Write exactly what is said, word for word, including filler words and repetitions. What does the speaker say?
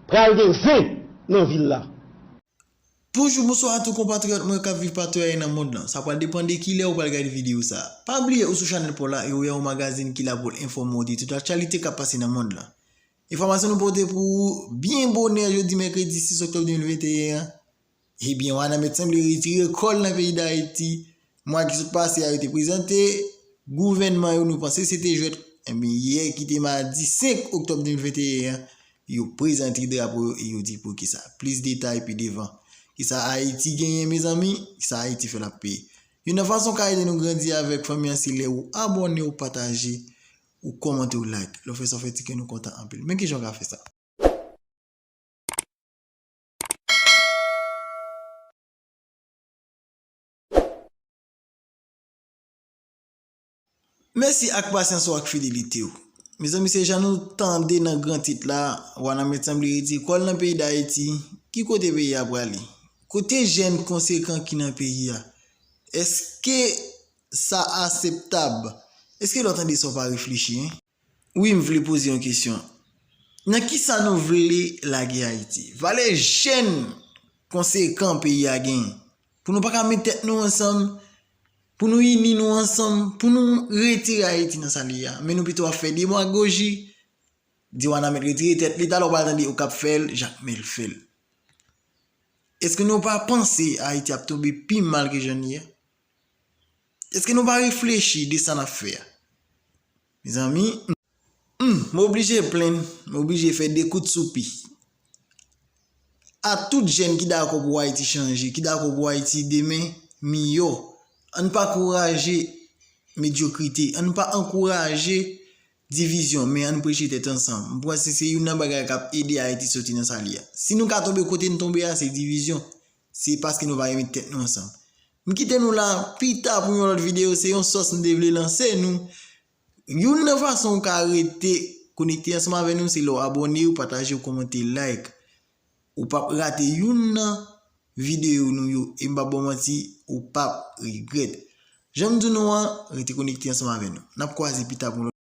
Pral gen zen nan vil la. Bonjou, bonswa a tou konpatriyòt mwen k ap viv patou ayè nan mond lan. Sa pral depann de kilè ou pral gade videyo sa a. Pa bliye ou sou chanèl pa w la e ou wè yon magazin ki la pou l enfòme w de tout aktyalite k ap pase nan mond lan. Enfòmasyon nou pote pou ou byen bonè jodi mèkredi sis oktòb de mil venteyen an. Ebyen, Wanament sanble retire kò l nan peyi Dayiti. Mwa ki sot pase a, yo te prezante gouvènman yo, nou panse se te jwèt. Ebyen, yè ki te madi senk oktòb de mil venteyen an, yo prezante drapo yo e yo di poukisa. Plis detay pi devan. Kisa Ayiti genyen, mezanmi? Kisa Ayiti fè l ap peye? Youn nan fason w ka ede nou grandi avèk fanmi an, se lè ou abòne, ou pataje, ou kòmante, ou like. Lè w fè sa, w fè ti kè nou kontan anpil. Men kijan w ka fè sa? Mèsi ak pasyans ou ak fidelite w. Mezanmi, se jan nou tande nan gran tit la, Wanament sanble retire kò l nan peyi Dayiti. Ki kote peyi a prale? Kote jèn konsekan ki nan peyi a? Èske sa aseptab? Èske lè w tande sa w pa reflechi, en? Wi, m vle poze yon kesyon. Nan kisa nou vle lage Ayiti? Valè jèn konsekan peyi a genyen. Pou nou pa ka met tèt nou ansanm, pou nou ini nou ansanm, pou nou retire Ayiti nan sa l ye a. Men nou pito ap fè demagoji, di Wanament retire tèt li, talè w pral tande yo k ap fè l, Jakmèl fè l. Èske nou pa panse Ayiti ap tonbe pi mal ke jan l ye a? Èske nou pa reflechi de sa n ap fè a? Mezanmi, m, m oblije plenn, m oblije fè de kout soupi. A tout jèn ki dakò pou Ayiti chanje, ki dakò pou Ayiti demen miyò, ann pa kouraje medyokrite, ann pa ankouraje divizyon, men ann preche tèt ansanm. M panse se youn nan bagay k ap ede Ayiti soti nan sa l ye a. Si nou ka tonbe kote n tonbe a, se divizyon. Se paske nou pa renmen tèt nou ansanm. M kite nou la, pita pou yon lòt videyo, se yon sòs m te vle lanse nou. Youn nan fason ou ka rete konekte ansanm avè nou, se lè w abòne, ou pataje, ou kòmante, like. Ou p ap rate youn nan videyo nou yo, e m p ap ba w manti, ou p ap regrèt. Jan m di nou an, rete konekte ansanm avè nou. N ap kwaze pita pou yon lòt